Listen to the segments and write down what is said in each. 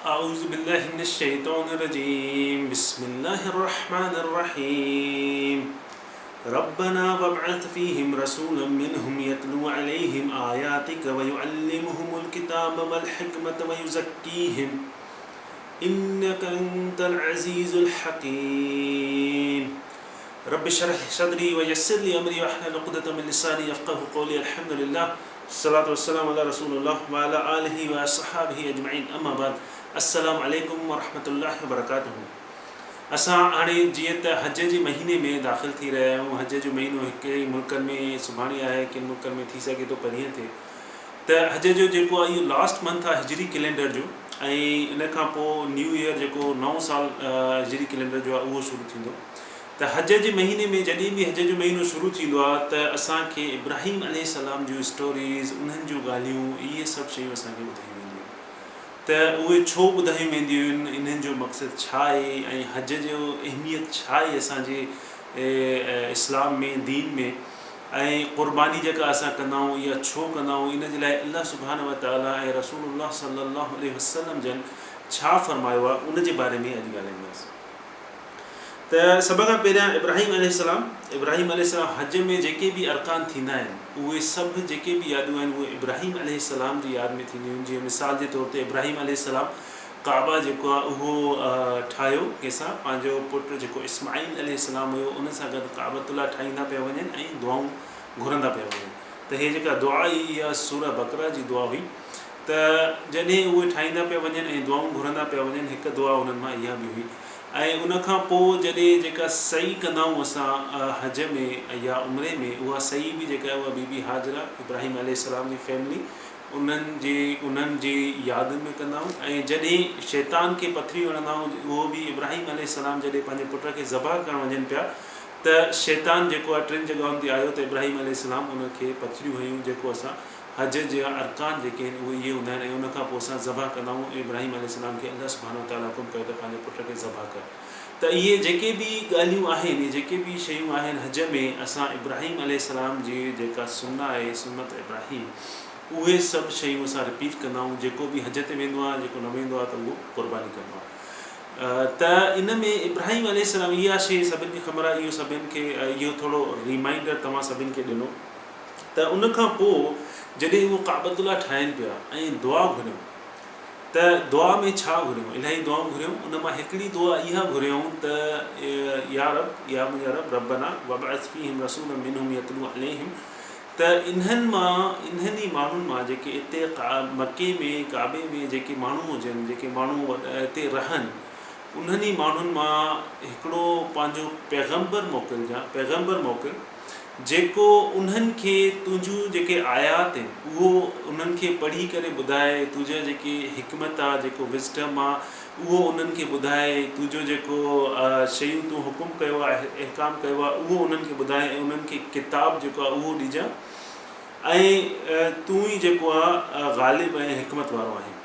اعوذ بالله من الشيطان الرجيم بسم الله الرحمن الرحيم ربنا وابعث فيهم رسولا منهم يتلو عليهم آياتك ويعلمهم الكتاب والحكمة ويزكيهم انك انت العزيز الحكيم رب اشرح لي صدري ويسر لي امري واحلل عقدة من لساني يفقهوا قولي الحمد لله الصلوة والسلام علي رسول الله وعلي آله واصحابه اجمعين اما بعد السلام عليڪم ورحمة الله وبرڪاته اسان هاڻي جيئن ته حج جي مهيني ۾ داخل ٿي رهيا آهيون حج جو مهينو هڪ ئي ملڪن ۾ سڀاڻي آهي ڪن ملڪن ۾ ٿي سگهي ٿو پرينهن ٿئي ته حج جو جيڪو آهي اهو لاسٽ منٿ آهي هجري ڪئلينڊر جو ۽ ان کان پوء نيو ايئر جيڪو نئون سال هجري ڪئلينڊر جو آهي اهو شروع ٿيندو ته حج جي مهيني ۾ جڏهن به حج جو مهينو شروع ٿيندو آهي ته اسان کي ابراهيم عليه السلام جون اسٽوريز انهن جون ڳالهيون اهي سڀ شيون اسان کي ٻڌايون وينديون آهن ته اهي ڇو ٻڌايون وينديون آهن انهن جو مقصد ڇا آهي ۽ حج جو اهميت ڇا آهي اسان جي اسلام ۾ دين ۾ ۽ قرباني جيڪا اسان ڪندا آهيون اها ڇو ڪندا آهيون ان جي لاء الله سبحانه وتعالي ۽ رسول الله صلي الله عليه وسلم جن ڇا فرمايو آهي ان جي باري ۾ اڄ ڳالهائينداسين. ته سڀ کان پهريان ابراهيم عليه السلام، ابراهيم عليه السلام حج ۾ جيڪي به ارڪان ٿيندا آهن اهي سڀ جيڪي به يادون آهن اهي ابراهيم عليه السلام جي ياد ۾ ٿينديون آهن جيئن مثال جي طور تي ابراهيم عليه السلام ڪعبه جيڪو آهي اهو ٺاهيو ڪنهن سان پنهنجو پٽ جيڪو اسماعيل عليه السلام هيو ان سان گڏ ڪعبة الله ٺاهيندا پيا وڃن ۽ دعائون گهرندا پيا وڃن ته هي جيڪا دعا هئي اها سوره بقره جي دعا هئي ته جڏهن اهي ٺاهيندا پيا وڃن ۽ دعائون گهرندا پيا وڃن هڪ دعا انهن مان اها به هئي ۽ ان کان پوء جڏهن جيڪا سعي ڪندا آهيون اسان حج ۾ يا عمري ۾ اها سعي به جيڪا آهي اها بي بي هاجره ابراهيم عليه السلام جي فيملي انهن جي انهن جي ياد ۾ ڪندا آهيون ۽ جڏهن شيطان کي پٿريون هڻندا آهيون اهو به ابراهيم عليه السلام جڏهن پنهنجي پٽ کي ذبح ڪرڻ وڃن پيا ته شيطان جيڪو آهي ٽن جڳهن تي آيو ته ابراهيم عليه السلام ان کي پٿريون هنيون جيڪو اسان حج جا ارڪان جيڪي آهن اهي اهي هوندا آهن ۽ ان کان پوء اسان ذبح ڪندا آهيون ۽ ابراهيم عليه السلام کي الله سبحانه وتعاليٰ حڪم ڪيو ته پنهنجي پٽ کي ذبح ڪر ته اهي جيڪي به ڳالهيون آهن اهي جيڪي به شيون آهن حج ۾ اسان ابراهيم عليه السلام جي جيڪا سنة آهي سنت ابراهيم اهي سڀ شيون اسان رپيٽ ڪندا آهيون جيڪو به حج تي ويندو آهي جيڪو نه ويندو آهي ته اهو قرباني ڪندو آهي ته ان ۾ ابراهيم عليه السلام اها شيء سڀن کي خبر آهي اهو سڀن کي اهو ٿورو ريمائنڊر توهان سڀن کي ڏنو ته ان کان پوء جڏهن اهو ڪعبة الله ٺاهين پيا ۽ دعا گهريائون ته دعا ۾ ڇا گهريائون؟ الاهي دعائون گهريائون ان مان هڪڙي دعا اها گهريائون ته يا رب يا منهنجا رب ربنا وابعث فيهم رسولا منهم يتلو عليهم ته انهن مان انهن ئي ماڻهن مان جيڪي اتي مڪي ۾ ڪعبي ۾ جيڪي ماڻهو هجن جيڪي ماڻهو اتي رهن انهن ئي ماڻهن مان هڪڙو پنهنجو پيغمبر موڪلجان پيغمبر موڪل جيڪو انهن کي تنهنجون جيڪي آيات آهن اهو انهن کي پڙهي ڪري ٻڌائي، تنهنجا جيڪي حڪمت آ، جيڪو Wisdom آ، اهو انهن کي ٻڌائي، تنهنجو جيڪو شيون تون حڪم ڪيو آ، احڪام ڪيو آ، اهو انهن کي ٻڌائي ۽ انهن کي ڪتاب جيڪو آ اهو ڏجان ۽ تون ئي جيڪو آ غالب ۽ حڪمت وارو آهين.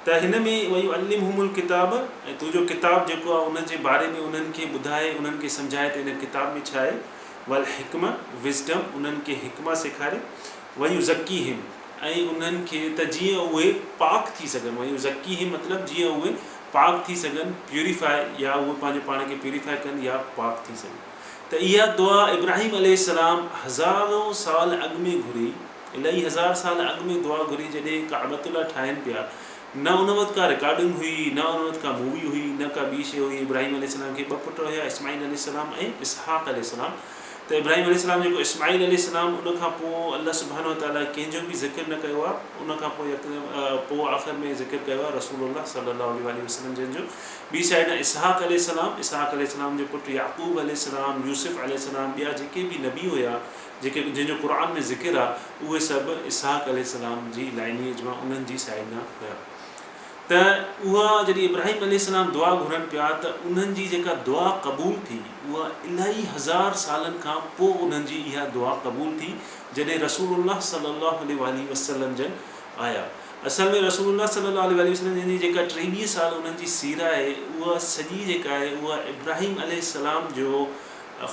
ته هن ۾ ويعلمهم الڪتاب ۽ تنهنجو ڪتاب جيڪو آهي ان جي باري ۾ انهن کي ٻڌائي انهن کي سمجهائي ته ان ڪتاب ۾ ڇا آهي والحڪمة Wisdom انهن کي حڪمة سيکاري ويزڪيهم ۽ انهن کي ته جيئن اهي پاڪ ٿي سگهن ويزڪيهم مطلب جيئن اهي پاڪ ٿي سگهن Purify يا اهي پنهنجو پاڻ کي Purify ڪن يا پاڪ ٿي سگهن ته اها دعا ابراهيم عليه السلام هزارون سال اڳ ۾ گهري الائي هزار سال اڳ ۾ دعا گهري جڏهن ڪعبة الله ٺاهين پيا نه ان وقت ڪا رڪارڊنگ هئي نه ان وقت ڪا مووي هئي نه ڪا ٻي شيء هئي ابراهيم عليه السلام کي ٻه پٽ هيا اسماعيل عليه السلام ۽ اسحاق عليه السلام ته ابراهيم عليه السلام جيڪو اسماعيل عليه السلام ان کان پوء الله سبحانه وتعالي ڪنهن جو به ذڪر نه ڪيو آهي ان کان پوء يڪدم پوء آخر ۾ ذڪر ڪيو آهي رسول الله صلي الله عليه واٰله وسلم جن جو ٻي سائيڊ اسحاق عليه السلام اسحاق عليه السلام جو پٽ يعقوب عليه السلام يوسف عليه السلام ٻيا جيڪي به نبي هيا جيڪي جنهن جو قرآن ۾ ذڪر آ اهي سڀ اسحاق عليه السلام جي لائنيج مان انهن جي سائيڊ ڏانهن هيا ته اها جڏهن ابراهيم عليه السلام دعا گهرن پيا ته انهن جي جيڪا دعا قبول ٿي اها الاهي هزار سالن کان پوء انهن جي اها دعا قبول ٿي جڏهن رسول الله صلي الله عليه واٰله وسلم جن آيا اصل ۾ رسول الله صلي الله عليه واٰله وسلم جن جي جيڪا 23 سال انهن جي سيره آهي اها سڄي جيڪا آهي اها ابراهيم عليه السلام جو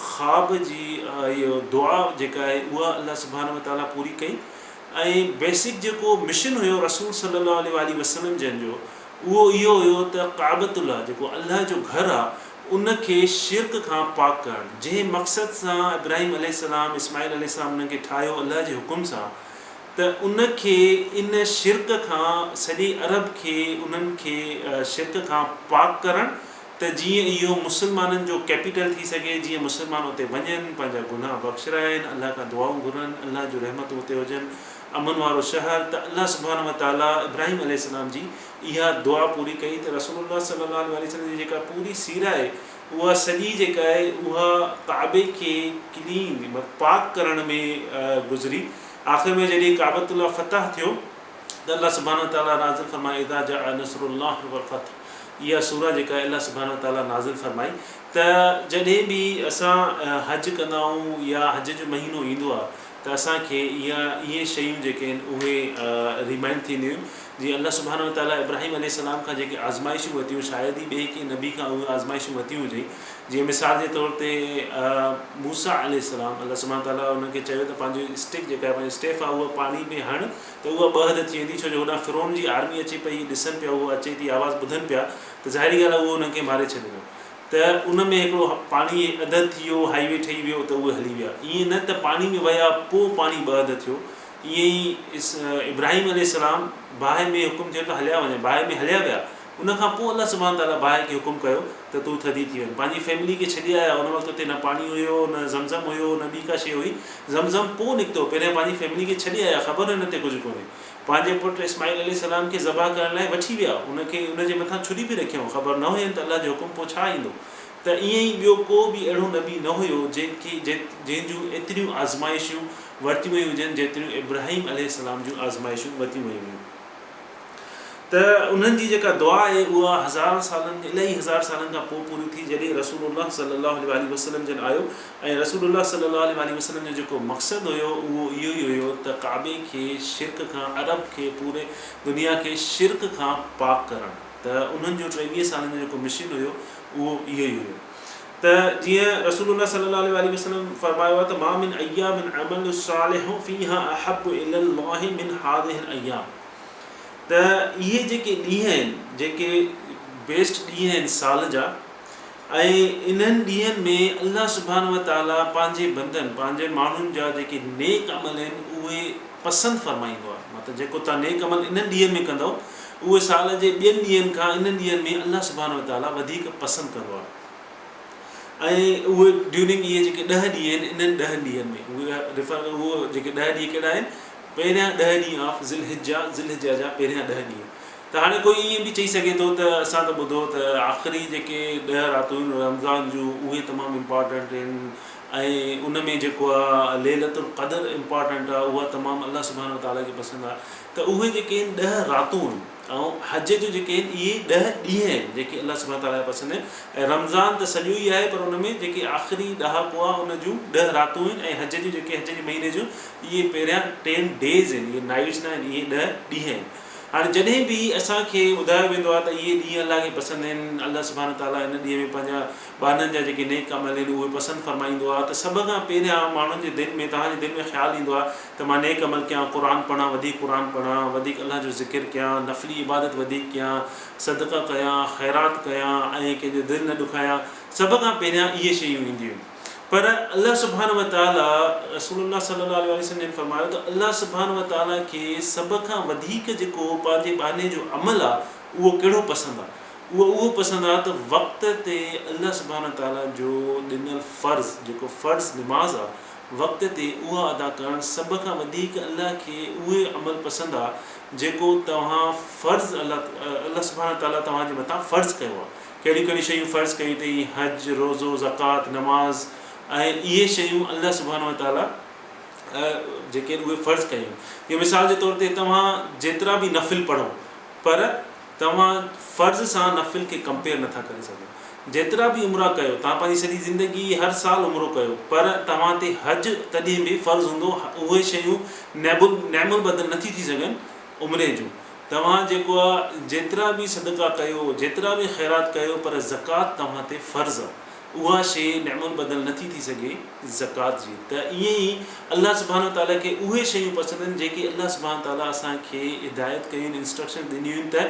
خواب جي اهو دعا جيڪا آهي اها الله سبحانه وتعاليٰ پوري ڪئي ۽ بيسڪ جيڪو مشن هيو رسول صلي الله عليه واٰله وسلم جن جو اهو اهو هيو ته ڪعبة الله جيڪو الله جو گهر آ ان کي شرڪ کان پاڪ ڪرڻ جنهن مقصد سان ابراهيم عليه السلام اسماعيل عليه السلام انهن کي ٺاهيو الله جي حڪم سان ته ان کي ان شرڪ کان سڄي عرب کي انهن کي شرڪ کان پاڪ ڪرڻ ته جيئن اهو مسلمانن جو ڪيپيٽل ٿي سگهي، جيئن مسلمان اتي وڃن، پنهنجا گناهه بخشرائن، الله کان دعائون گهرن، الله جون رحمتون اتي هجن، امن وارو شهر، ته الله سبحانه وتعاليٰ ابراهيم عليه السلام جي اها دعا پوري ڪئي ته رسول الله صلي الله عليه وسلم جي جيڪا پوري سيره آهي اها سڄي جيڪا آهي اها ڪعبي کي ڪلين مطلب پاڪ ڪرڻ ۾ گذري، آخر ۾ جڏهن ڪعبة الله فتح ٿيو. ته الله سبحانه وتعاليٰ نازل فرمايو اذا جاء نصر الله والفتح اها سورة جيڪا آهي الله سبحانه وتعاليٰ نازل فرمائي ته جڏهن به اسان حج ڪندا آهيون يا حج جو مهينو ايندو آهي ته اسان کي اها اهي شيون جيڪي آهن اهي ريمائنڊ ٿينديون آهن جيئن الله سبحانه وتعاليٰ ابراهيم عليه السلام کان جيڪي آزمائشون ورتيون شايد ئي ٻئي ڪنهن نبي کان اهي آزمائشون ورتيون هجي جيئن مثال جي طور تي موسيٰ عليه السلام الله سبحانه وتعاليٰ انهن کي چيو ته پنهنجي اسٽڪ جيڪا آهي پنهنجي اسٽيف آهي اها پاڻي ۾ هڻ ته اها ٻه حد ٿي ويندي ڇو جو هوڏانهن فرعون جي آرمي اچي پئي ڏسن پيا اهو اچي ٿي آواز ٻڌن پيا ته ظاهري ڳالهه آهي اهو انهن کي ماري ڇڏيندو ته ان ۾ هڪڙو پاڻي اڌ اڌ ٿي ويو هائي وي ٺهي ويو ته اهي هلي ويا ائين نه ته پاڻي ۾ ويا پوء پاڻي ٻه اڌ ٿيو ائين ئي ابراهيم عليه السلام باهه ۾ حڪم ٿيو ته هليا وڃن باهه ۾ هليا ويا ان کان پوء الله سبحانه وتعاليٰ باهه کي حڪم ڪيو ته تون ٿڌي ٿي وڃ. پنهنجي فيملي کي ڇڏي آيا. ان وقت اتي نه پاڻي هيو، نه زمزم هيو، نه ٻي ڪا شيء هئي. زمزم پوء نڪتو. پهريان پنهنجي فيملي کي ڇڏي آيا. خبر هين اتي ڪجهه ڪونهي. پنهنجي پٽ اسماعيل عليه السلام کي ذبح ڪرڻ لاء وٺي ويا. ان کي ان جي مٿان ڇري به رکيائون. خبر نه هين ته الله جو حڪم پوء ڇا ايندو. ته ائين ئي ٻيو ڪو به اهڙو نبي نه هيو جنهن کي جنهن جون ايتريون آزمائشون ورتيون ويون هجن جيتريون ابراهيم عليه السلام جون آزمائشون ورتيون ويون هيون. ته انهن جي جيڪا دعا آهي اها هزار سالن الائي هزار سالن کان پوء پوري ٿي جڏهن رسول الله صلي الله عليه واٰله وسلم جن آيو ۽ رسول الله صلي الله عليه واٰله وسلم جو جيڪو مقصد هيو اهو اهو ئي هيو ته ڪعبي کي شرڪ کان عرب کي پوري دنيا کي شرڪ کان پاڪ ڪرڻ ته انهن جو 23 سالن جو جيڪو مشن هيو اهو اهو ئي هيو ته جيئن رسول الله صلي الله عليه واٰله وسلم فرمايو آهي ته ما من ايام العمل الصالح فيها احب الي الله من هذه الايام ته اهي جيڪي ڏينهن آهن جيڪي بيسٽ ڏينهن آهن سال جا ۽ انهن ڏينهن ۾ الله سبحانه وتعاليٰ پنهنجي بندن پنهنجي ماڻهن جا جيڪي نيڪ عمل آهن اهي پسند فرمائيندو آهي مطلب جيڪو توهان نيڪ عمل انهن ڏينهن ۾ ڪندؤ اهي سال جي ٻين ڏينهن کان انهن ڏينهن ۾ الله سبحانه وتعاليٰ وڌيڪ پسند ڪندو آهي ۽ اهي ڊيورنگ اهي جيڪي ڏهه ڏينهن آهن انهن ڏهن ڏينهن ۾ اهي ريفر اهو جيڪي ڏهه ڏينهن ڪهڙا آهن پهريان ڏهه ڏينهن آف ذي الحجه، ذي الحجه جا پهريان ڏهه ڏينهن. ته هاڻي ڪوئي ائين به چئي سگهي ٿو ته اسان ته ٻڌو ته آخري جيڪي ڏهه راتون آهن رمضان جون اهي تمام امپارٽنٽ آهن ۽ ان ۾ جيڪو آهي ليلة القدر امپارٽنٽ آهي اها تمام الله سبحانه وتعاليٰ کي پسند آهي ته اهي جيڪي آهن ڏهه راتون آهن. ۽ حج جو جيڪي آهن اهي ڏهه ڏينهن آهن جيڪي الله سبحانه وتعاليٰ کي پسند آهن ۽ رمضان ته سڄو ئي آهي پر ان ۾ جيڪي آخري ڏهاڪو آهي ان جون ڏهه راتون آهن ۽ حج جون جيڪي حج جي مهيني جون اهي پهريان ٽين ڊيز آهن اهي نائٽس نه آهن اهي ڏهه ڏينهن آهن هاڻي جڏهن به اسان کي ٻڌايو ويندو آهي ته اهي ڏينهن الله کي پسند آهن الله سبحانه وتعاليٰ ان ڏينهن ۾ پنهنجا ٻانهن جا جيڪي نيڪ عمل آهن اهي پسند فرمائيندو آهي ته سڀ کان پهريان ماڻهن جي دل ۾ توهان جي دل ۾ خيال ايندو آهي ته مان نيڪ عمل ڪيان، قرآن پڙهان، وڌيڪ قرآن پڙهان، وڌيڪ الله جو ذڪر ڪيان، نفلي عبادت وڌيڪ ڪيان، صدقه ڪيان، خيرات ڪيان ۽ ڪنهن جو دل نه ڏکايان، سڀ کان پهريان اهي شيون اينديون آهن. پر الله سبحانه وتعاليٰ رسول الله صلي الله عليه وسلم جن فرمايو ته الله سبحانه وتعاليٰ کي سڀ کان وڌيڪ جيڪو پنهنجي ٻانهي جو عمل آهي اهو ڪهڙو پسند آهي؟ اهو اهو پسند آهي ته وقت تي الله سبحانه وتعاليٰ جو ڏنل فرض جيڪو فرض نماز آهي وقت تي اها ادا ڪرڻ سڀ کان وڌيڪ الله کي اهي عمل پسند آ جيڪو توهان فرض الله الله سبحانه وتعالي توهان جي مٿان فرض ڪيو آ ڪهڙيون ڪهڙيون شيون فرض ڪيون اٿئي حج روزو زڪوات نماز ۽ اهي شيون الله سبحانه وتعالي جيڪي آهن اهي فرض ڪيون جيئن مثال جي طور تي توهان جيترا به نفل پڙهو پر توهان فرض سان نفل کي ڪمپيئر نٿا ڪري سگهو. جيترا به عمرا ڪيو، توهان پنهنجي سڄي زندگي هر سال عمرو ڪيو، پر توهان تي حج تڏهن به فرض هوندو، اهي شيون نعم البدل نٿي ٿي سگهن عمري جون. توهان جيڪو آ جيترا به صدقا ڪيو، جيترا به خيرات ڪيو، پر زڪوات توهان تي فرض آ. اها شيء نعم البدل نٿي ٿي سگهي زڪوات جي ته ائين ئي الله سبحانه وتعاليٰ کي اهي شيون پسند آهن جيڪي الله سبحانه وتعاليٰ اسان کي هدايت ڪيون آهن انسٽرڪشن ڏنيون آهن ته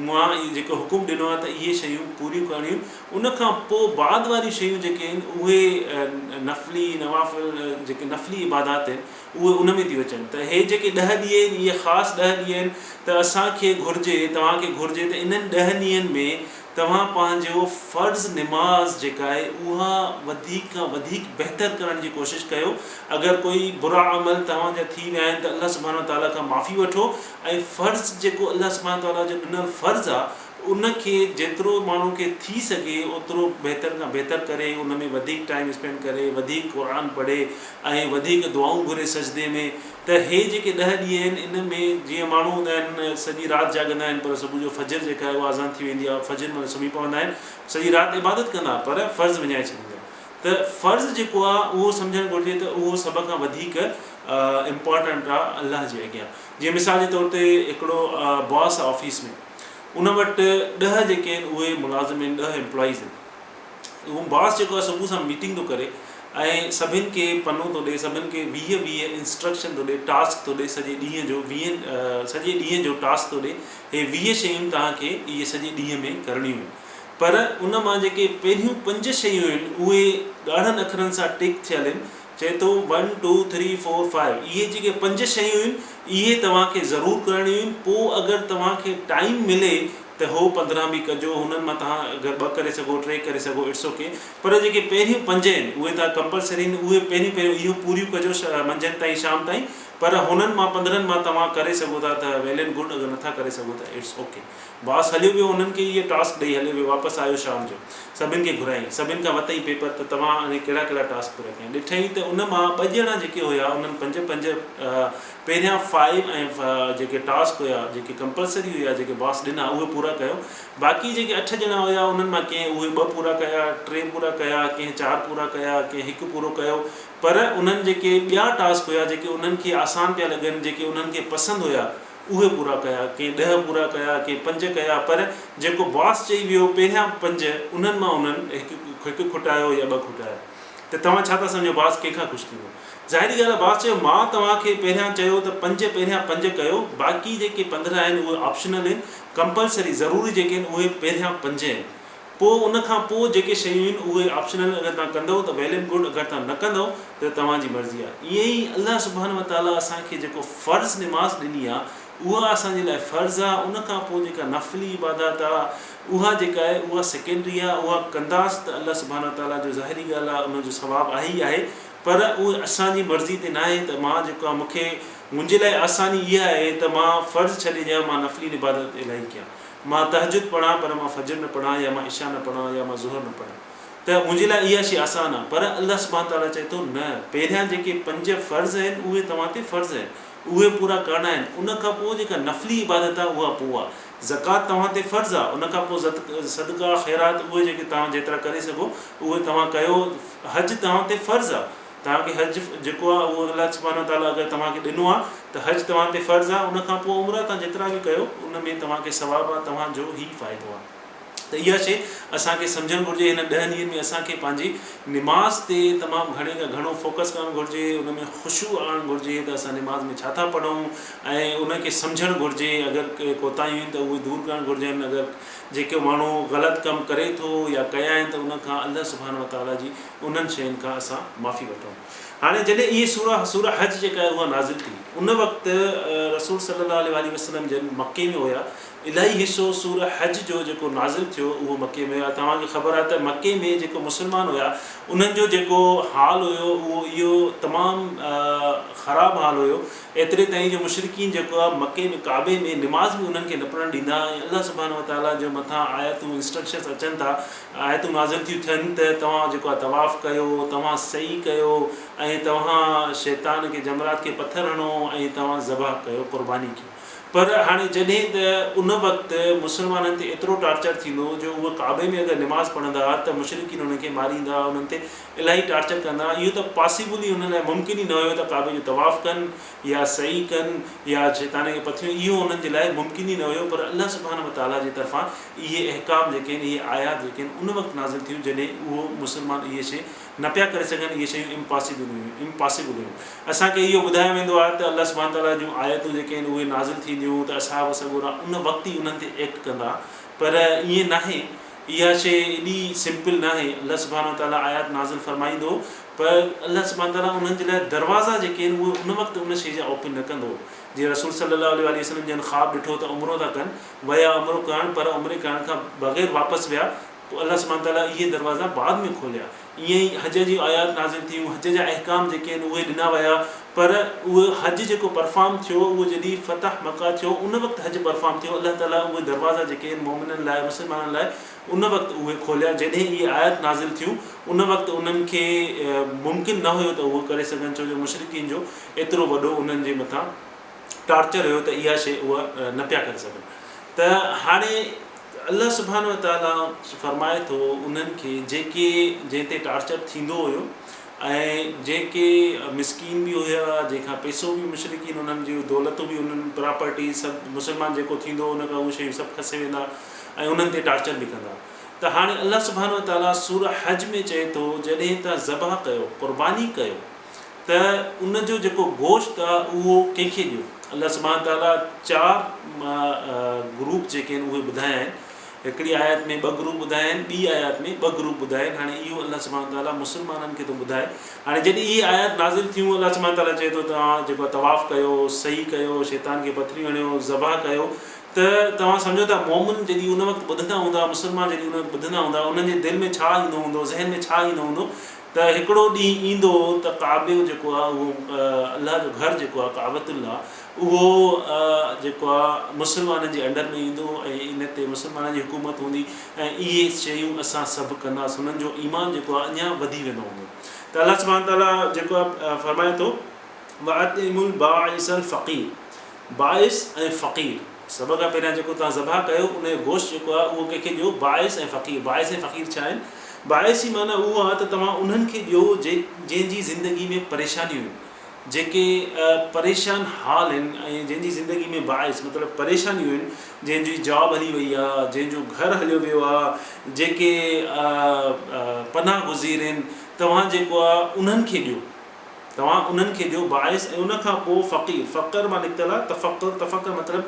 مان جيڪو حڪم ڏنو آهي ته اهي شيون پوريون ڪرڻيون ان کان پوء بعد واريون شيون جيڪي آهن اهي نفلي نوافل جيڪي نفلي عبادات آهن اهي ان ۾ ٿيون اچن ته هي جيڪي ڏهه ڏينهن آهن اهي خاص ڏهه ڏينهن آهن ته اسان کي گهرجي توهان کي گهرجي ته انهن ڏهن ڏينهن ۾ توهان پنهنجو فرض نماز جيڪا آهي اها وڌيڪ کان وڌيڪ بهتر ڪرڻ جي ڪوشش ڪيو اگر ڪوئي برا عمل توهان جا ٿي ويا آهن ته الله سبحانه وتعاليٰ کان معافي وٺو ۽ فرض جيڪو الله سبحانه وتعاليٰ جو ڏنل فرض آهي ان کي جيترو ماڻهو کي ٿي سگهي اوترو بهتر کان بهتر ڪري ان ۾ وڌيڪ ٽائيم اسپينڊ ڪري وڌيڪ قرآن پڙهي ۽ وڌيڪ دعائون گهري سجدي ۾ ته هي جيڪي ڏهه ڏينهن آهن ان ۾ جيئن ماڻهو هوندا آهن سڄي رات جاڳندا آهن پر صبح جو فجر جيڪا آهي اها اذان ٿي ويندي آهي فجر مهل سمهي پوندا آهن سڄي رات عبادت ڪندا پر فرض وڃائي ڇڏيندا ته فرض جيڪو آهي اهو سمجهڻ گهرجي ته اهو سڀ کان وڌيڪ امپارٽنٽ آهي الله جي اڳيان جيئن مثال جي طور تي هڪڙو باس آهي آفيس ۾ ان وٽ ڏهه جيڪي آهن اهي ملازم آهن ڏهه امپلائيز آهن اهو باس جيڪو آهي صبح سان ميٽنگ ٿو ڪري ۽ سڀن کي پنو ٿو ڏي سڀن کي 20 20 انسٽرڪشن ٿو ڏي ٽاسڪ ٿو ڏي سڄي ڏينهن جو ويهن سڄي ڏينهن جو ٽاسڪ ٿو ڏي هي 20 شيون توهان کي اهي سڄي ڏينهن ۾ ڪرڻيون آهن پر ان مان جيڪي پهريون پنج شيون آهن اهي ڳاڙهن اکرن سان ٽڪ ٿيل آهن چئي ٿو one two three four five اهي جيڪي پنج شيون آهن اهي توهان کي ضرور ڪرڻيون آهن پوء اگر توهان کي ٽائيم ملي ته هو 15 به ڪجو هنن مان توهان اگر ٻه ڪري سگهو ٽي ڪري سگهو it's okay پر جيڪي پهريون پنج آهن اهي توهان ڪمپلسري آهن اهي پهريون پهريون اهو پوريون ڪجو منجهند تائين شام تائين پر هنن مان 15 مان توهان ڪري سگهو ٿا ته ويل اينڊ گڊ اگر نٿا ڪري سگهو ته it's okay باس هليو ويو هنن کي اهي ٽاسڪ ڏئي هليو ويو واپس آيو شام جو سڀن کي گهرايائين سڀن کان ورتائين پيپر ته توهان هاڻي ڪهڙا ڪهڙا ٽاسڪ پورا ڪيا ڏٺائين ته ان مان ٻه ڄڻا جيڪي هيا انهن پنج پنج پهريان فائيو ۽ جيڪي ٽاسڪ هيا جيڪي ڪمپلسري هيا جيڪي باس ڏنا اهي پورا ڪيو باقي جيڪي اٺ ڄڻا هيا انهن مان ڪنهن اهي ٻه پورا ڪيا ٽي پورا ڪيا ڪنهن چار پورا ڪيا ڪنهن هڪ پورو ڪيو پر انهن جيڪي ٻيا ٽاسڪ هيا جيڪي انهن کي آسان پيا لڳن جيڪي انهن کي پسند هيا اهي پورا ڪيا ڪنهن ڏهه پورا ڪيا ڪنهن پنج ڪيا پر جيڪو باس چئي ويو پهريان پنج انهن مان انهن هڪ هڪ کٽايو يا ٻه کٽايا ته توهان ڇا ٿا سمجهو باس ڪنهن کان خوش ٿيندو؟ ظاهري ڳالهه آهي باس چيو مان توهان کي پهريان چيو ته پنج پهريان پنج ڪيو باقي جيڪي 15 آهن اهي آپشنل آهن ڪمپلسري ضروري جيڪي آهن اهي پهريان پنج آهن پوء ان کان پوء جيڪي شيون آهن اهي آپشنل آهن اگر توهان ڪندؤ ته ويل اينڊ گڊ اگر توهان نه ڪندؤ ته توهان جي مرضي آهي ائين ئي الله سبحانه وتعاليٰ اسان کي جيڪو فرض نماز ڏني آهي اها اسان جي لاء فرض آهي ان کان پوء جيڪا نفلي عبادات آهي اها جيڪا آهي اها سيڪنڊري آهي اها ڪنداس ته الله سبحانه وتعاليٰ جو ظاهري ڳالهه آهي ان جو ثواب آهي ئي آهي پر اهو اسان جي مرضي تي ناهي ته مان جيڪو آهي مون کي منهنجي لاء آساني اها آهي ته مان فرض ڇڏي ڏيان مان نفلي عبادت الاهي ڪيان مان تهجد پڙهان پر مان فجر نه پڙهان يا مان عشاء نه پڙهان يا مان ظهر نه پڙهان ته منهنجي لاء اها شيء آسان آهي پر الله سبحانه وتعاليٰ چئي ٿو نه پهريان جيڪي پنج فرض آهن اهي توهان تي فرض آهن اهي پورا ڪرڻا آهن ان کان پوء جيڪا نفلي عبادت آهي اها پوء آهي زڪوات توهان تي فرض آهي ان کان پوء صدقا خيرات اهي جيڪي توهان جيترا ڪري سگهو اهي توهان ڪيو حج توهان تي فرض آهي توهان کي حج جيڪو آهي اهو الله سبحانه وتعاليٰ اگر توهان کي ڏنو آهي ته حج توهان تي فرض آهي ان کان پوء عمره توهان جيترا به ڪيو ان ۾ توهان کي ثواب آهي توهان جو هي فائدو آهي ته اها شيء اسان کي سمجهڻ گهرجي هن ڏهن ڏينهن ۾ اسان کي پنهنجي نماز تي تمام گهڻي کان گهڻو فوڪس ڪرڻ گهرجي ان ۾ خشوع آڻڻ گهرجي ته اسان نماز ۾ ڇا ٿا پڙهون ۽ ان کي سمجهڻ گهرجي اگر ڪي ڪوتاهيون آهن ته اهي دور ڪرڻ گهرجن اگر جيڪو ماڻهو غلط ڪم ڪري ٿو يا ڪيا آهن ته ان کان الله سبحانه وتعاليٰ جي انهن شين کان اسان معافي وٺون هاڻي جڏهن اهي سورة سورة حج جيڪا آهي اها نازل ٿي ان وقت رسول صلي الله عليه واٰله وسلم جن مڪي ۾ هيا الاهي حصو سورة حج جو جيڪو نازل ٿيو اهو مڪي ۾ هيا توهان کي خبر آهي ته مڪي ۾ جيڪو مسلمان هيا انهن جو جيڪو حال هيو اهو اهو تمام خراب حال هيو ايتري تائين جو مشرڪين جيڪو آهي مڪي ۾ ڪعبي ۾ نماز به انهن کي نه پڙهڻ ڏيندا ۽ الله سبحانه وتعاليٰ جو مٿان آيتون انسٽرڪشنز اچن ٿا آيتون نازل ٿيون ٿين ته توهان جيڪو آهي طواف ڪيو توهان سعي ڪيو ۽ توهان شيطان کي جمرات کي پٿر هڻو ۽ توهان ذبح ڪيو قرباني ڪيو. پر هاڻي جڏهن ته ان وقت مسلمانن تي ايترو ٽارچر ٿيندو هو جو اهي ڪعبي ۾ اگر نماز پڙهندا ها ته مشرڪين انهن کي ماريندا ها انهن تي الاهي ٽارچر ڪندا ها اهو ته پاسيبل ئي انهن لاء ممڪن ئي نه هيو ته ڪعبي جو طواف ڪن يا سعي ڪن يا شيطان کي پٿريون اهو انهن جي لاء ممڪن ئي نه هيو پر الله سبحانه وتعاليٰ جي طرفان اهي احڪام جيڪي آهن اهي آيات جيڪي آهن ان وقت نازل ٿيون جڏهن اهو مسلمان اهي شيء نه پيا ڪري سگهن اهي شيون امپاسيبل هيون Impossible هيون. اسان کي اهو ٻڌايو ويندو آهي ته الله سبحانه تعاليٰ جون آيتون جيڪي آهن اهي نازل ٿينديون ته اصحاب سڳورا ان وقت ئي انهن تي ايڪٽ ڪندا پر ائين ناهي اها شيء ايڏي سمپل ناهي الله سبحانه تعاليٰ آيات نازل فرمائيندو پر الله سبحانه تعاليٰ انهن جي لاء دروازا جيڪي آهن اهي ان وقت ان شيء جا اوپن نه ڪندو جيئن رسول صلي الله عليه واٰله وسلم جن خواب ڏٺو ته عمرو ٿا ڪن ويا عمرو ڪرڻ پر عمري ڪرڻ کان بغير واپس ويا پوء الله سبحانه وتعاليٰ اهي دروازا بعد ۾ کوليا. ائين ئي حج جون آيات نازل ٿيون، حج جا احڪام جيڪي آهن اهي ڏنا ويا، پر اهو حج جيڪو پرفارم ٿيو اهو جڏهن فتح مڪه ٿيو ان وقت حج پرفارم ٿيو، الله تعاليٰ اهي دروازا جيڪي آهن مؤمنن لاء مسلمانن لاء ان وقت اهي کوليا، جڏهن اهي آيات نازل ٿيون ان وقت انهن کي ممڪن نه هيو ته اهو ڪري سگهن ڇو جو مشرڪين جو ايترو وڏو انهن جي مٿان ٽارچر هيو ته اها شيء اها نه پيا ڪري سگهن ته هاڻي الله سبحانه وتعاليٰ فرمائي ٿو انهن کي جيڪي جنهن تي ٽارچر ٿيندو هيو ۽ جيڪي مسڪين به هيا جنهن کان پئسو به مشرڪين انهن جون دولتون به انهن پراپرٽي سڀ مسلمان جيڪو ٿيندو ان کان اهي شيون سڀ کسي ويندا ۽ انهن تي ٽارچر به ڪندا ته هاڻي الله سبحانه وتعاليٰ سورة حج ۾ چئي ٿو جڏهن توهان ذبح ڪيو قرباني ڪيو ته ان جو جيڪو گوشت آ اهو ڪنهن کي ڏيو؟ الله سبحانه وتعاليٰ چار گروپ جيڪي آهن اهي ٻڌايا آهن. هڪڙي آيت ۾ ٻه گروپ ٻڌايا آهن، ٻي آيات ۾ ٻه گروپ ٻڌايا آهن. هاڻي اهو الله سبحانه وتعاليٰ مسلمانن کي ٿو ٻڌائي. هاڻي جڏهن اهي آيات نازل ٿيون الله سبحانه وتعاليٰ چئي ٿو توهان جيڪو طواف ڪيو، سعي ڪيو، شيطان کي پٿريون هڻيو، ذبح ڪيو ته توهان سمجهو ٿا مؤمن جڏهن ان وقت ٻڌندا هوندا، مسلمان جڏهن ان وقت ٻڌندا هوندا انهن جي دل ۾ ڇا ايندو هوندو، ذهن ۾ ڇا ايندو هوندو ته هڪڙو ڏينهن ايندو ته ڪعبو جيڪو آهي اهو الله جو گهر جيڪو آهي ڪعبة الله اهو جيڪو آهي مسلمانن جي انڊر ۾ ايندو ۽ ان تي مسلمانن جي حڪومت هوندي ۽ اهي شيون اسان سڀ ڪنداسين انهن جو ايمان جيڪو آهي اڃا وڌي ويندو هوندو ته الله سبحانه تعالٰي جيڪو آهي فرمائي ٿو واطعموا البائس الفقير بائس ۽ فقير سڀ کان پهريان جيڪو توهان ذبح ڪيو ان جو گوشت جيڪو آهي اهو ڪنهن کي ڏيو بائس ۽ فقير بائس ۽ فقير ڇا آهن بائس جي معنيٰ اهو آهي ته توهان انهن کي ڏيو جنهن جي زندگي ۾ پريشانيون آهن جيڪي پريشان حال آهن ۽ جنهن جي زندگي ۾ باعث مطلب پريشانيون آهن جنهن جي جاب هلي وئي آهي جنهن جو گهر هليو ويو آهي جيڪي پناهه گزير آهن توهان جيڪو آهي انهن کي ڏيو توهان انهن کي ڏيو باعث ۽ ان کان پوء فقير، فقر مان نڪتل آهي تفقر، تفقر مطلب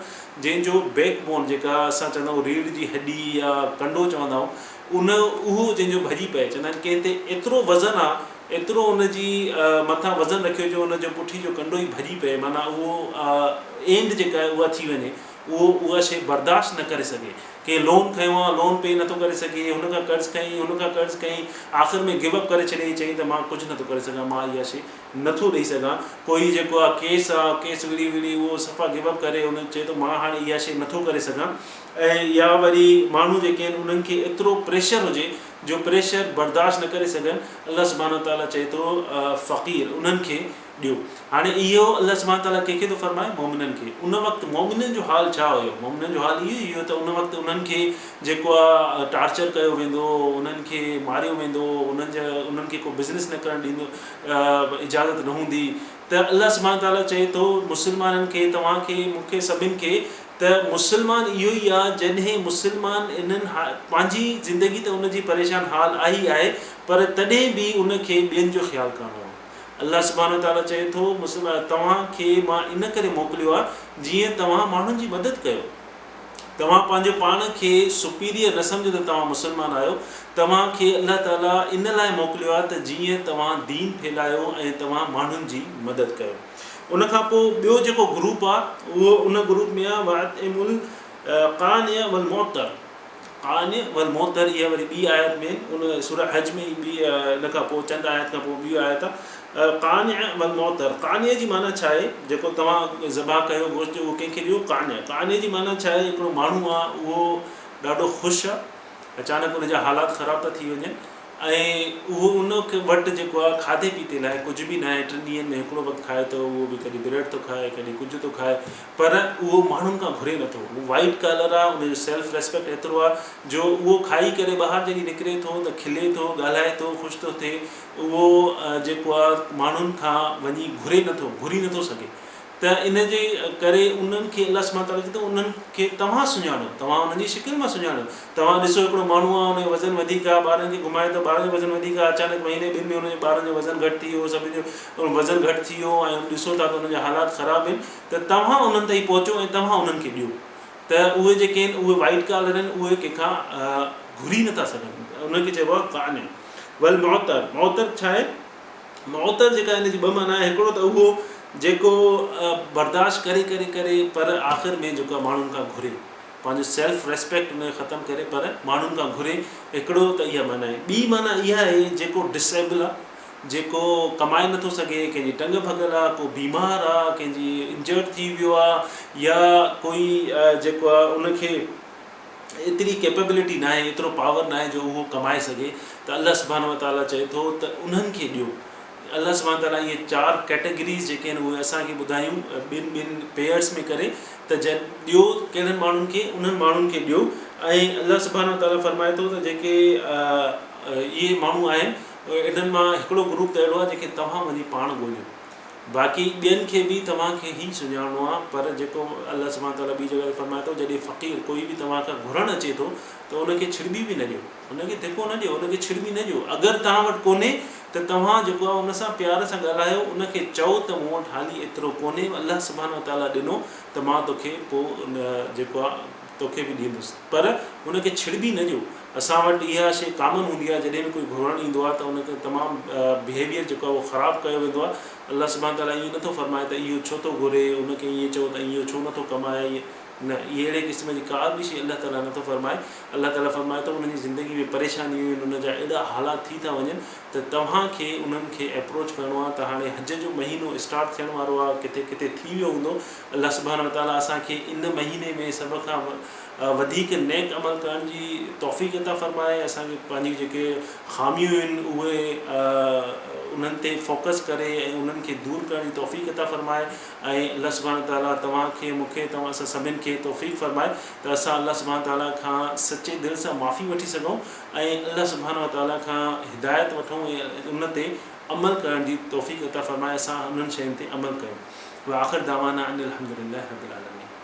جنهن جو بيڪ بون جيڪا اسان چوندا آهيون ريڙهه جي هڏي يا ڪنڊو چوندا آهيون ان اهو جنهن جو ڀڄي پئي چوندا آهن ڪنهن تي ايترو وزن آهي ايترو ان جي مٿان وزن رکيو جو ان جو پٺي جو ڪنڊو ئي ڀڄي پئي معنيٰ اهو اينڊ جيڪا آهي اها ٿي وڃي اهو اها شيء برداشت نه ڪري سگهي ڪنهن لون کنيو آ لون پي نٿو ڪري سگهي، هن کان قرض کنئي، هن کان قرض کنئي، آخر ۾ گيو اپ ڪري ڇڏيائين، چيائين ته مان ڪجهه نٿو ڪري سگهان، مان اها شيء نٿو ڏئي سگهان، ڪوئي جيڪو آ ڪيس آ، ڪيس وڙهي وڙهي اهو صفا گيو اپ ڪري ان چئي ٿو مان هاڻي اها شيء نٿو ڪري سگهان ۽ يا وري ماڻهو جيڪي آهن انهن کي ايترو پريشر هجي جو پريشر برداشت نه ڪري سگهن، الله سبحانه وتعاليٰ چئي ٿو فقير انهن کي ڏيو. هاڻي اهو الله سبحانه وتعاليٰ ڪنهن کي ٿو فرمائي؟ مؤمنن کي. ان وقت مؤمنن جو حال ڇا هيو؟ مؤمنن جو حال اهو ئي هيو ته ان وقت انهن کي جيڪو آ ٽارچر ڪيو ويندو هو، انهن کي ماريو ويندو هو، انهن جا انهن کي ڪو بزنس نه ڪرڻ ڏيندو اجازت نه هوندي ته الله سبحانه وتعاليٰ چئي ٿو مسلمانن کي توهان کي مون کي سڀن کي ته مسلمان اهو ئي آ جڏهن مسلمان انهن پنهنجي زندگي ته ان جي پريشان حال آهي ئي آهي پر تڏهن به ان کي ٻين جو خيال ڪرڻو آ. الله سبحانه وتعاليٰ چئي ٿو، مسلمان توهان کي مان ان ڪري موڪليو آهي جيئن توهان ماڻهن جي مدد ڪيو. توهان پنهنجو پاڻ کي Superior نه سمجهو ته توهان مسلمان آهيو، توهان کي الله تعاليٰ ان لاء موڪليو آهي ته جيئن توهان دين ڦهلايو ۽ توهان ماڻهن جي مدد ڪيو. ان کان پوء ٻيو جيڪو گروپ آهي اهو ان گروپ ۾ آهي واطعموا القانع والمعتر. قانع والمعتر اها وري ٻي آيت ۾ ان سوره حج ۾ ئي ٻي ان کان پوء چند آيت کان پوء ٻي آيت آهي قانع والمعتر قانع جي معنيٰ ڇا آهي جيڪو توهان ذبح ڪيو گوشت جو اهو ڪنهن کي ڏيو قانع قانع جي معنيٰ ڇا آهي هڪڙو ماڻهو آهي اهو ڏاڍو خوش آهي اچانڪ ان جا حالات خراب ٿا ٿي وڃن ۽ اهو ان وٽ جيڪو آهي کاڌي پيتي لاء ڪجهه به ناهي، ٽن ڏينهن ۾ هڪڙو وقت کائي ٿو، اهو به ڪڏهن بريڊ ٿو کائي ڪڏهن ڪجهه ٿو کائي پر اهو ماڻهن کان گهري نٿو. هو وائيٽ ڪالر آهي، ان جو سيلف ريسپيڪٽ ايترو آهي جو اهو کائي ڪري ٻاهر جڏهن نڪري ٿو ته کلي ٿو، ڳالهائي ٿو، خوش ٿو ٿئي، اهو جيڪو آهي ماڻهن کان وڃي گهري نٿو، گهري نٿو سگهي. ته ان جي ڪري انهن کي الله سبحانه وتعاليٰ چئي ٿو انهن کي توهان سڃاڻو، توهان انهن جي شڪل مان سڃاڻو. توهان ڏسو هڪڙو ماڻهو آهي ان جو وزن وڌيڪ آهي، ٻارن کي گهمائي ٿو، ٻارن جو وزن وڌيڪ آهي، اچانڪ مهيني ٻن ۾ ان جي ٻارن جو وزن گهٽ ٿي ويو، سڀني جو وزن گهٽ ٿي ويو ۽ ڏسو ٿا ته انهن جا حالات خراب آهن ته توهان انهن تائين پهچو ۽ توهان انهن کي ڏيو ته اهي جيڪي آهن اهي وائيٽ ڪالر آهن اهي ڪنهن کان گهري نٿا سگهن، انهن کي چئبو آهي قانع. والمعتر، معتر ڇا آهي؟ معتر جيڪا ان جي ٻه معنيٰ آهي هڪڙو ته اهو جيڪو برداشت ڪري ڪري ڪري پر آخر ۾ جيڪو ماڻهن کان گهري پنهنجو سيلف ريسپيڪٽ ان کي ختم ڪري پر ماڻهن کان گهري هڪڙو ته اها معنيٰ آهي ٻي معنيٰ اها آهي جيڪو ڊس ايبل آهي جيڪو ڪمائي نٿو سگهي ڪنهن جي ٽنگ ڀڳل آهي ڪو بيمار آهي ڪنهن جي انجرڊ ٿي ويو آهي يا ڪوئي جيڪو آهي ان کي ايتري ڪيپيبلٽي ناهي، ايترو پاور ناهي جو اهو ڪمائي سگهي ته الله سبحانه وتعاليٰ چئي ٿو ته انهن کي ڏيو. الله سبحانه وتعاليٰ اهي چار ڪيٽيگريز جيڪي آهن اهي اسان کي ٻڌايون ٻن ٻن پيئرس ۾ ڪري ته جن ڏيو ڪهڙن ماڻهن کي انهن ماڻهن کي ڏيو ۽ الله سبحانه وتعاليٰ فرمائي ٿو ته جيڪي اهي ماڻهو آهن انهن مان هڪڙو گروپ ته اهڙو آهي جنهن کي توهان وڃي پاڻ ڳوليو. باقي ٻين کي به توهان کي ئي سڃاڻڻو آهي، پر جيڪو الله سبحانه وتعاليٰ ٻي جڳهه تي فرمائي ٿو، جڏهن فقير ڪوئي به توهان کان گهرڻ اچي ٿو ته ان کي ڇڙٻي به نه ڏيو، ان کي ڌڪو نه ڏيو، ان کي ڇڙٻي نه ڏيو، اگر توهان وٽ ڪونهي ته توهان جيڪو آهي ان سان پيار سان ڳالهايو، ان کي چئو ته مون وٽ حالي ايترو ڪونهي، الله سبحانه وتعاليٰ ڏنو ته مان توکي پوء جيڪو آهي توکي به ڏيندس، پر ان کي ڇڙٻي نه ڏيو. اسان وٽ اها شيء ڪامن هوندي آهي جڏهن به ڪوئي گهرڻ ايندو آهي ته ان کي تمام بهيويئر جيڪو آهي اهو خراب ڪيو ويندو آهي. الله سبحانه تعاليٰ ائين نٿو فرمائي ته اهو ڇو ٿو گهري، ان کي ائين چئو ته اهو ڇو نٿو ڪمائي، نه اهي اهڙي قسم جي ڪا به شيء الله تعاليٰ نٿو فرمائي. الله تعاليٰ فرمائي ٿو انهن جي زندگي ۾ پريشانيون آهن، انهن جا اهڙا حالات ٿي ٿا وڃن ته توهان کي انهن کي ايپروچ ڪرڻو آهي ته هاڻي حج جو مهينو اسٽارٽ ٿيڻ وارو آهي، ڪٿي ڪٿي ٿي ويو هوندو، الله سبحانه وتعاليٰ اسان کي ان مهيني ۾ سڀ کان وڌيڪ نيڪ عمل ڪرڻ جي توفيق عطا فرمائي، اسان کي پنهنجي جيڪي خاميون آهن اهي انهن تي فوڪس ڪري ۽ انهن کي دور ڪرڻ جي توفيق عطا فرمائي ۽ الله سبحانه وتعاليٰ توهان کي مون کي توهان اسان سڀن کي توفيق فرمائي ته اسان الله سبحانه وتعاليٰ کان سچي دل سان معافي وٺي سگهون ۽ الله سبحانه وتعاليٰ کان هدايت وٺون ۽ ان تي عمل ڪرڻ جي توفيق عطا فرمائي اسان انهن شين تي عمل ڪيون. واخر دعوانا ان الحمد لله رب العالمين.